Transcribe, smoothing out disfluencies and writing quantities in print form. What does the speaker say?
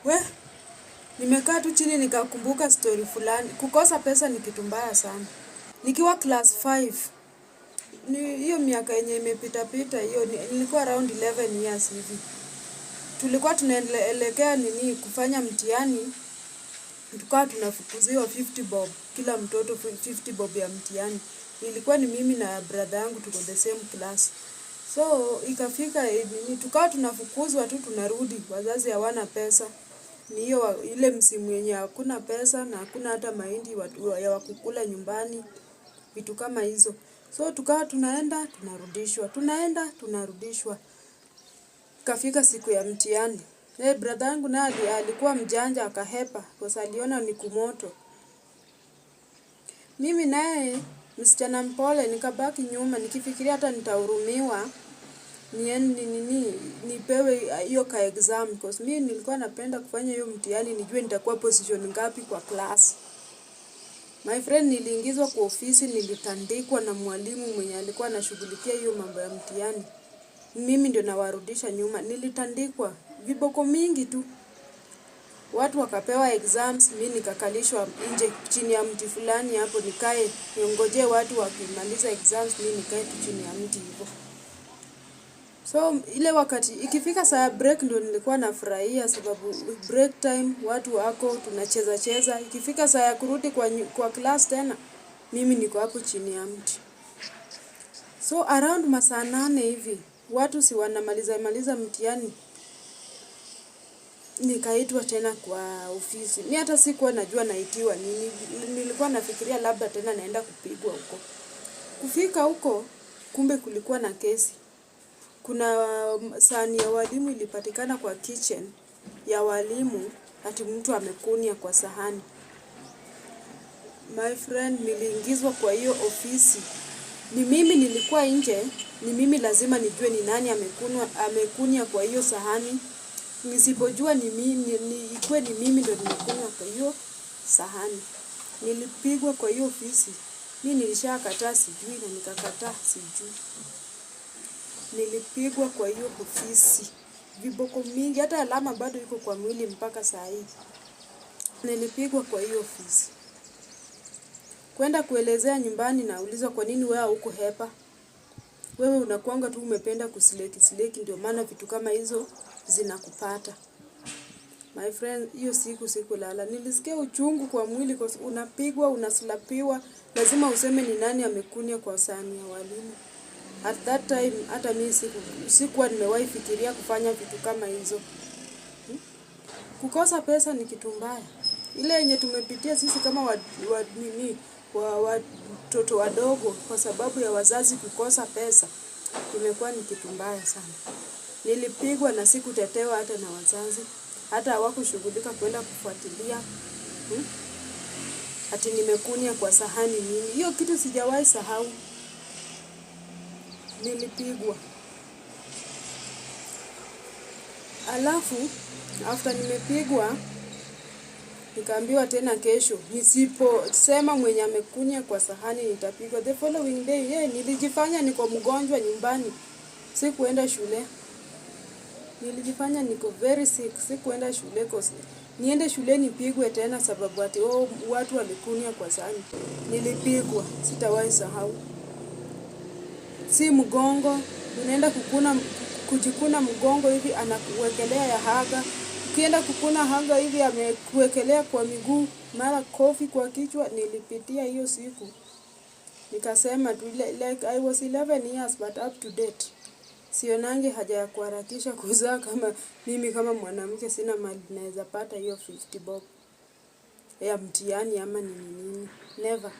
We, nimekaa tu chini nikakumbuka story fulani. Kukosa pesa ni kitu mbaya sana. Nikiwa class 5, ni hiyo miaka yenye imepita pita hiyo, nilikuwa around 11 years hivi. Tulikuwa tunaelekea nini kufanya mtihani, tukawa tunafukuziwa 50 bob, kila mtoto 50 bob ya mtihani. Ilikuwa ni mimi na brother yangu, tuko the same class. So ikafika nini, tukawa tunafukuzwa tu tunarudi, wazazi hawana pesa. Ni hiyo ile msimu yenye hakuna pesa na hakuna hata mahindi watu ya wakukula nyumbani, vitu kama hizo. So tukawa tunaenda, tunarudishwa, tunaenda, tunarudishwa. Ikafika siku ya mtihani. Brother yangu naye alikuwa mjanja, akahepa kwa sababu aliona ni kumoto. Mimi naye msichana mpole nikabaki nyuma nikifikiria hata nitahurumiwa nini nipewe hiyo ka exam, because mimi nilikuwa napenda kufanya hiyo mtihani nijue nitakuwa position ngapi kwa class. My friend, niliingizwa kwa ofisi, nilitandikwa na mwalimu mwenye alikuwa anashughulikia hiyo mambo ya mtihani. Mimi ndio nawarudisha nyuma. Nilitandikwa viboko mingi tu. Watu wakapewa exams, mi nikakalishwa nje chini ya mti fulani hapo nikae, niongojee watu wakimaliza exams, mi nikae tu chini ya mti hivyo. So ile wakati ikifika saa ya break ndio nilikuwa nafurahia, sababu break time watu wako tunacheza cheza. Ikifika saa ya kurudi kwa class tena, mimi niko hapo chini ya mti. So around masaa 8 hivi, watu si wanamaliza maliza mtihani, nikaitwa tena kwa ofisi. Mi hata sikuwa najua naitiwa nini, nilikuwa nafikiria labda tena naenda kupigwa huko. Kufika huko, kumbe kulikuwa na kesi. Kuna sahani ya walimu ilipatikana kwa kitchen ya walimu, ati mtu amekunia kwa sahani. My friend, niliingizwa kwa hiyo ofisi. Ni mimi nilikuwa nje, ni mimi lazima nijue ni nani amekunia kwa hiyo sahani. Nisipojua ni mimi, ikuwe ni mimi ndo nimekunywa kwa hiyo sahani. Nilipigwa kwa hiyo ofisi. Mi nilishakataa sijui na nikakataa sijui. Nilipigwa kwa hiyo ofisi. Viboko mingi, hata alama bado iko kwa mwili mpaka saa hii. Nilipigwa kwa hiyo ofisi. Kwenda kuelezea nyumbani naulizwa, "Kwa nini wewe hukuhepa? Wewe unakuanga tu umependa kuslack slack, ndio maana vitu kama hizo zinakupata." My friend, hiyo siku sikulala. Nilisikia uchungu kwa mwili kwa unapigwa, unaslapiwa, lazima useme ni nani amekunya kwa sahani ya walimu. At that time hata mimi sikuwa nimewahi fikiria kufanya vitu kama hizo. Kukosa pesa ni kitu mbaya. Ile yenye tumepitia sisi kama nini, watoto wadogo kwa sababu ya wazazi kukosa pesa, imekuwa ni kitu mbaya sana. Nilipigwa na sikutetewa hata na wazazi, hata hawakushughulika kwenda kufuatilia, Ati nimekunya kwa sahani nini. Hiyo kitu sijawahi sahau. Nilipigwa. Alafu, after nimepigwa, nikaambiwa tena kesho, nisiposema mwenye amekunya kwa sahani nitapigwa. The following day, nilijifanya niko mgonjwa nyumbani. Sikuenda shule. Nilijifanya niko very sick, sikuenda shule cause niende shule nipigwe tena sababu ati, oh, watu walikunya kwa sahani. Nilipigwa, sitawahi sahau. Si mgongo, unaenda kujikuna mgongo hivi anakuwekelea ya haga. Ukienda kukuna haga hivi amekuwekelea kwa miguu, mara kofi kwa kichwa. Nilipitia hiyo siku. Nikasema tu, like I was 11 years, but up to date sionangi haja ya kuharakisha kuzaa kama mimi kama mwanamke sina mali naweza pata hiyo 50 bob ya mtihani ama nini nini. Never.